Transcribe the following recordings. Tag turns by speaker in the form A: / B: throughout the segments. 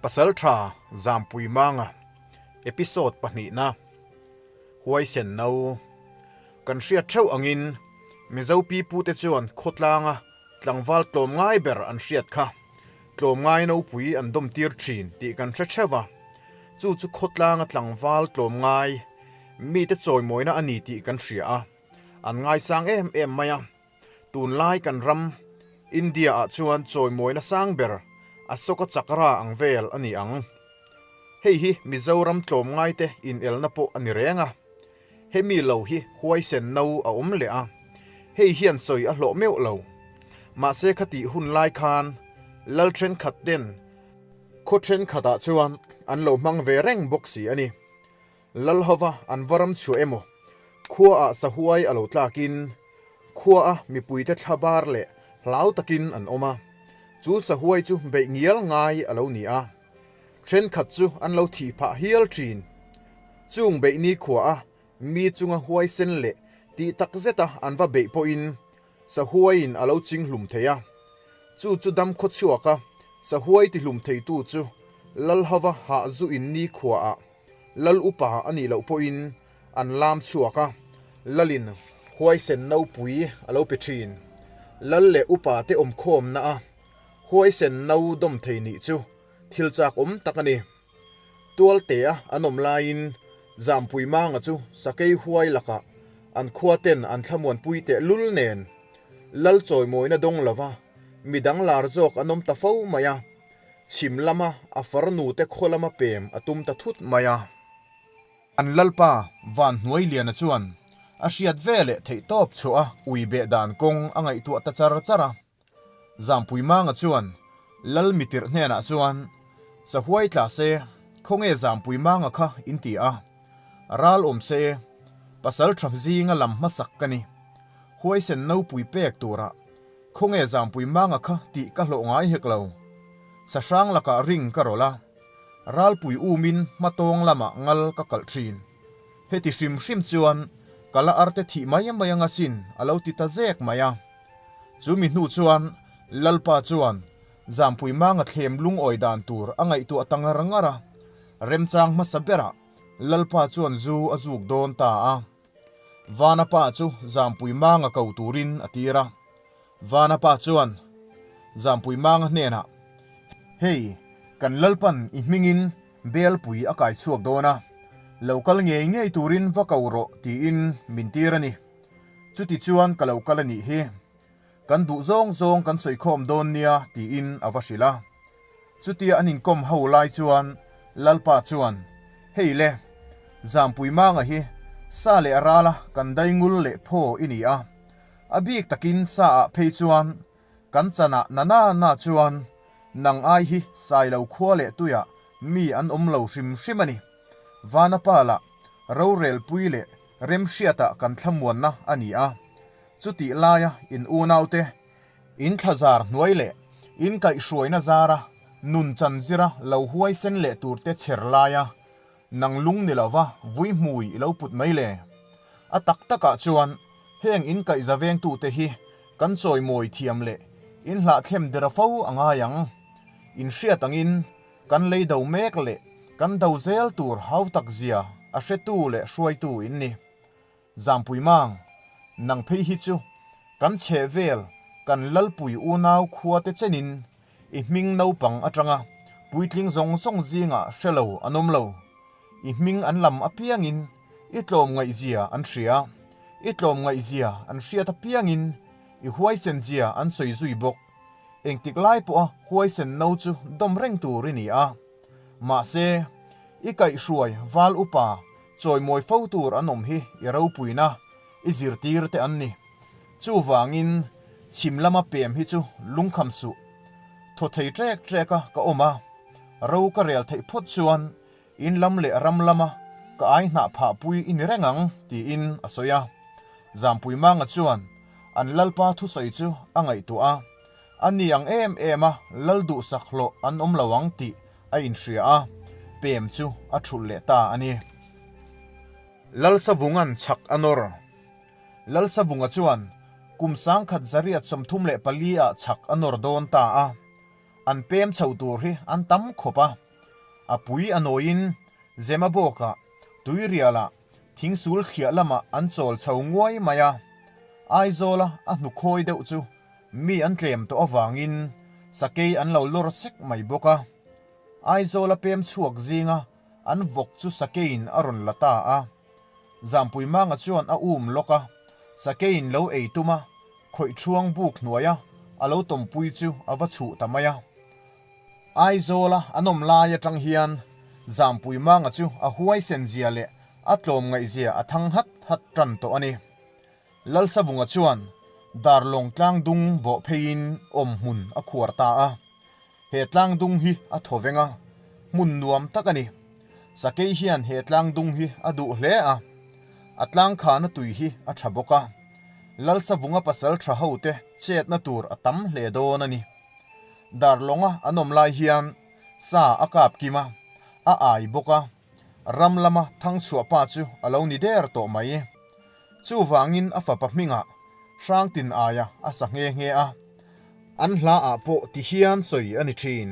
A: Pasaltha Zampui Manga Episode pahnihna Huaisen No Kan hriat theuh angin Mizo pipute chuan khawtlanga tlangval tlawmngai ber an hriat kha tlawmngai nopui an dawmtir thin tih kan hre theuh a, chu chu khawtlanga tlangval tlawmngai mite chawimawina a ni tih kan hria a, an ngaisang em em mai a. Tunlai kan ram, India ah chuan chawimawina sang ber Ashoka Chakra ang vel a ni ang. Hei hi Mizoram tlawmngaite inelna pawh a ni reng a. Hemi lo hi huaisen no a awm leh a, hei hian sawi a hlawh meuh lo. Mahse khatih hun lai khan lal thenkhat ten khaw thenkhatah chuan an lo hmang ve reng bawk si a ni. Lal hova an va ram chhuah emaw, khuaah sahuai a lo tlakin, khuaa mipuite thla bar leh hlau takin an awm a, chu sahuai chu beih ngial ngai a lo ni a. Thenkhat chu an lo thih phah hial thin. Chung beih nikhuaa mi chunga huaisen leh tih tak zeta an va beih pawhin sahuaiin a lo ching hlum thei a. Chu chu dam khaw chhuaka sahuai tihlum theitu chu Lalhova hah zu in nikhuaah Lal upa a nih loh pawhin an lam chhuak a, Lalin huaisen nopui a lo pe thin. Lal leh upa te awmkhawmna a huaisen no dawm thei nih chu thil chak awm tak a ni. Tualtea an awm laiin Zampui Manga chu sakei huai lakah an khua ten an thlamuanpui teh lul nen Lal chawimawina dawng lova midang lar zawk an awm ta fo mai a. Chhim lama a farnu te khaw lama pem a tum ta thut mai a. An lalpa Van Hnuailiana chuan a hriat ve leh theih tawp chhuah a ui beh dan kawng a ngaihtuah ta char char a. Zampui Manga chuan Lal mitirh hnenah chuan, Sahuai tla se, khawnge Zampui Manga kha in ti a? Ral awm se, pasal tha zinga lam hmasak ka ni. Huaisen nopui pek turah Khawnge Zampui Manga kha tih ka hlawh ngai hek lo. Sahrang lakah ring ka rawlh a, ralpui umin hmatawng lamah ngal ka kalh thin. Heti hrim hrim chuan ka la arte thih mai mai anga sin a lo ti ta zek mai a. Chu mi hnu chuan Lalpa chuan Zampui Manga thlem lungawi dan tur a ngaihtuah ta ngar ngar a, remchang hmasa berah Lalpa chuan zu a zuk dawn ta a. Vana pa chu Zampui Manga ko turin a tir a. Vana pa chuan Zampui Manga hnenah, Hei, kan Lalpan i hmingin Belpui a kai chhuak dawn a, lo kal ngei ngei turin va ko rawh tiin min tir a ni. Chuti chuan ka lo kal a nih hi. Kan duh zawng zawng kan sawikhawm dawn nia tiin a va hrilh a. Chutia an inkawm ho lai chuan Lalpa chuan, Hei le, Zampui Manga hi sa leh rala kan daingul leh phaw i ni a, a bik takin sa ah phei chuan kan chanah na na na chuan nang ai hi Sailo khua leh tuiah mi an awm lo hrim hrim a ni. Vanapa lah rorelpui leh remhriatah kan thlamuanna a ni a. Chutih laia in unaute, in thlazar hnuai leh in kaihhruaina zara nun chan zira lo huaisen leh turte chher laia nang lung ni lova vui hmui i lo put mai le. A tak takah chuan heng in kaihza vengtute hi kan chawimawi thiam leh in hlahthlem dera fo a ngai ang. In hriat angin kan lei do mek leh kan do zel tur hau tak zia a hretu leh hruaitu in ni. Zampui Mang, nang phei hi chu kan chheh vel kan Lalpui unau khua te chenin i hming naupang atanga puitling zawng zawng zingah hre lo an awm lo. I hming an lam apiangin i tlawmngaihzia an hria, i tlawmngaihzia an hriat apiangin i huaisenzia an sawi zui bawk. Engtik lai pawha huaisen no chu dawm reng tur i ni a. Mahse, i kaihhruai val upa Chawimawi fo tur an awm hi i ropuina, i zirtir te an ni. Chuvangin chhim lama pem hi chu lungkham suh. Thaw thei trek trek a ka awm a, ro ka rel theih phawt chuan in lam leh ram lama ka ai hnah phah pui i ni reng ang tiin a sawi a. Zampui Manga chuan an Lalpa thusawi chu a ngaihtuah a, a ni ang em em a Lal duhsak hlawh an awm lo ang tih a inhria a, pem chu a thulh leh ta a ni. Lalsavunga'n chhak a nawr. Lalsavunga chuan kum 1834 ah chhak a nawr dawn ta a, an pem chho tur hi an tam khawp a. A pui a nawiin Zemabawkah, Tuirialah, Thingsul thliah lamah an chawl chho nguai mai a. Aizawla a hnukhawi deuh chu mi an tlem tawh avangin sakei an lo lawr sek mai bawk a. Aizawla pem chhuak zinga an vawk chu sakeiin a rawn la ta a. Zampui Manga chuan a um lawk a, sakeiin lo ei tum a, khawih thuang buk hnuaia a lo tawmpui chu a va chhuh ta mai a. Aizawla an awm lai atang hian Zampui Manga chu a huaisen zia leh a tlawmngaih zia a thang hat hat tan tawh a ni. Lalsavunga chuan Darlawng tlangdung bawh pheiin awm hmun a khuar ta a. He tlangdung hi a thaw veng a, hmun nuam tak a ni. Sakei hian he tlangdung hi a duh hle a, a tlangkhana tui hi a tha bawk a. Lalsavunga pasal tha hote chetna tur a tam hle dawn a ni. Darlawnga an awm lai hian sa a kap kim a, a ai bawk a, ram lama thangchhuah pa chu a lo ni der tawh mai. Chuvangin a fapa hmingah Hrangtin aia a sa nghe nghe a. An hla ah pawh ti hian sawi a ni thin.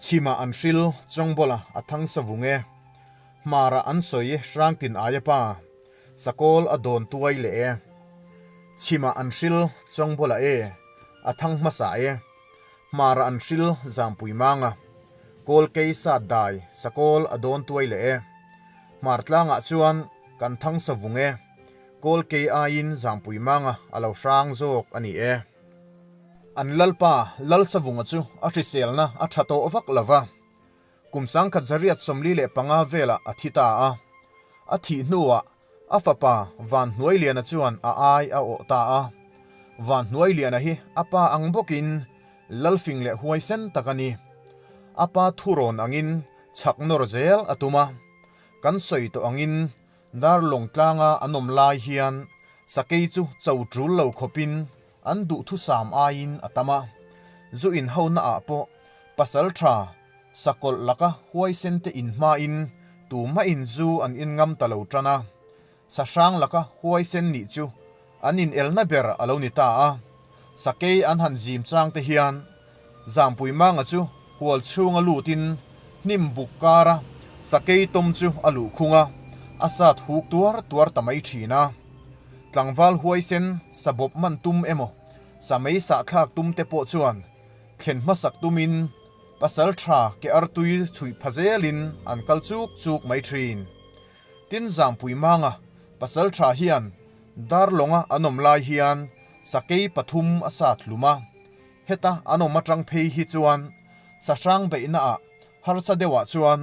A: Chhimah an hril Chawngbawla a thang sa vung e. Hmarah an sawi Hrangtin aia pa Sakawl a dawn tuai leh e. Chhimah an hril Chawngbawla e, a thang hmasa e. Hmarah an hril Zampui Manga, Kawlkei sat dai Sakawl a dawn tuai leh e. Hmar tlangah chuan kan thang sa vung e. Kawlkei aiin Zampui Manga a lo hrang zawk a ni e. An lalpa Lalsavunga chu a hriselna a tha tawh vak lo va, kum 1945 velah a thi ta a. A thih hnuah a fapa Vanhnuailiana chuan a ai a awh ta a. Vanhnuailiana hi a pa ang bawkin lalfing leh huaisen tak a ni. A pa thurawn angin chhak nawr zel a tum a. Kan sawi tawh angin Darlawng tlanga an awm lai hian sakei chu cho tul lo khawpin an duhthusam aiin a tam a. Zu inhona ah pawh pasal tha sakawlh laka huaisen te in hmain tumahin zu an in ngam ta lo tan a. Sahrang laka huaisen nih chu an inelna ber a lo ni ta a. Sakei an han zim chang te hian Zampui Manga chu hual chhunga lutin hnim buk kara sakei tawm chu a luh khung a, a sat huk tuar tuar ta mai thin a. Tlangval huaisen sa bawp man tum emaw sa mei sah thlak tum te pawh chuan thlen hmasak tumin pasal tha ke artui chhuih pha zelin an kal chuk chuk mai thin. Tin Zampui Manga pasal tha hian Darlawnga an awm lai hian sakei pathum a sat hlum a. Heta an awm atang phei hi chuan sahrang beihna ah harsa deuh ah chuan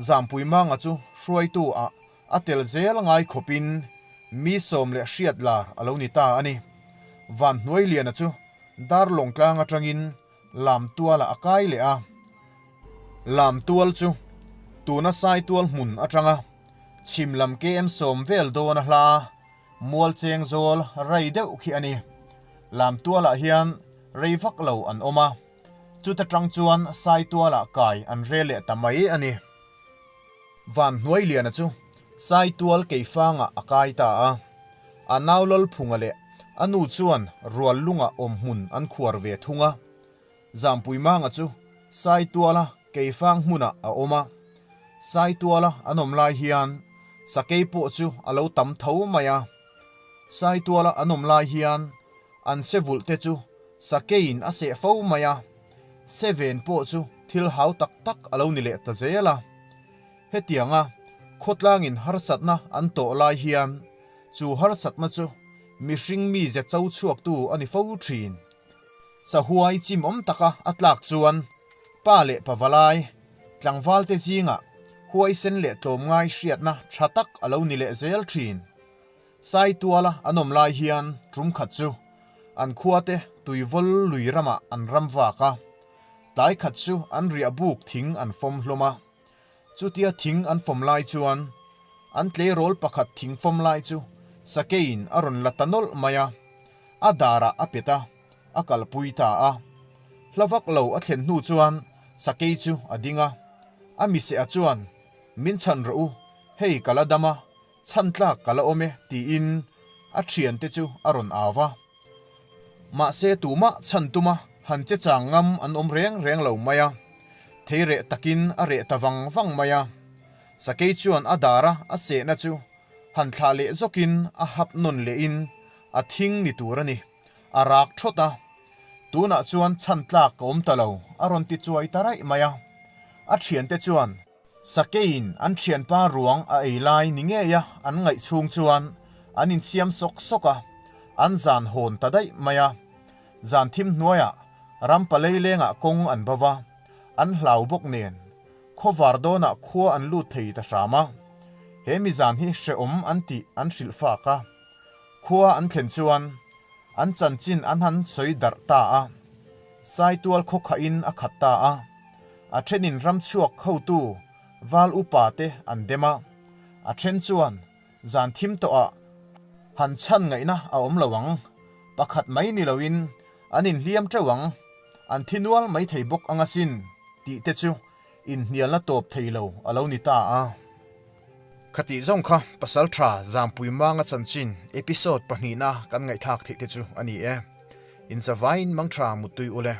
A: Zampui Manga chu hruaitu ah a tel zel ngai khawpin mi sawm leh hriat lar a lo ni ta a ni. Vanhnuailiana chu Darlawng tlang atangin Lamtualah a kai leh a. Lamtual chu tuna Saitual hmun atanga chhim lam KM sawm vel dawn a hla Mual cheng zawl rei deuh khi a ni. Lamtualah hian rei vak lo an awm a, chuta tang chuan Saitualah kai an re leh ta mai a ni. Van Hnuailiana chu Saitual keifangah a kai ta a, a nau Lalphunga leh a nu chuan Ruallungah awmhmun an khuar ve thung a. Zampuimanga chu Saituala keifang hmunah a awm a, Saituala an awm lai hian sakei pawh chu a lo tam tho mai a. Saituala an awm lai hian an se vulh te chu sakeiin a seh fo mai a, se ven pawh chu thil hau tak tak a lo ni leh ta zel a. Hetianga khawtlangin harsatna an tawh lai hian chu harsatna chu mihring mize cho chhuaktu a ni fo thin. Sahuai chimawm taka a tlak chuan pa leh pavalai tlangvalte zingah huaisen leh tlawmngai hriatna tha tak a lo ni leh zel thin. Saituala an awm lai hian tum khat chu an khuate Tuivawl lui ramah an ram vak a, tlai khat chu an riah buk thing an fawm hlawm a. Chutia thing an fawm lai chuan an tleirawl pakhat thing fawm lai chu sakeiin a rawn la ta nawlh mai a, a darah a pet a, a kalpui ta a. Hla vak lo a thlen hnu chuan sakei chu a ding a, a miseh-a chuan, Min chhan rawh u, hei ka la dam a, chhan tlak ka la awm e, tiin a thiante chu a rawn au va. Mahse tumah chhan tuma han che chang ngam an awm reng reng lo mai a. Thei reh takin a reh ta vang vang mai a. Sakei chuan a dara a sehna chu han thlah leh zawkin a hap nawn lehin a thing ni tur a ni. A rak thawt a. Tunah chuan chhan tlak ka awm ta lo, a rawn ti chuai ta raih mai a. A thiante chuan Sakeiin an thianpa ruang a ei lai ni ngeia an ngaih chhung chuan an insiam sawk sawk a, an zan hawn ta daih mai a. Zan thim hnuaiah ram palei lengah kawng an bo va, an hlau bawk nen khawvar dawnah khua an lut thei ta hram a. He mi zan hi hrehawm an tih an hrilh fak a. Khua an thlen chuan an chanchin an han sawi darh ta a. Saitual khawkhahin a khat ta a. A thenin ramchhuak hotu val upa te an dem a, a then chuan zan thim tawhah han chhan ngaihna a awm lo ang, pakhat mai ni loin an inhliam teuh ang, an thi nual mai thei bawk ang asin tih te chu inhnialna tawp thei lo a lo ni ta a. Khatih zawng kha Pasaltha Zampui Manga chanchin episode pahnihna kan ngaihthlak theih te chu a ni e. Inzavain mangtha muttui ule.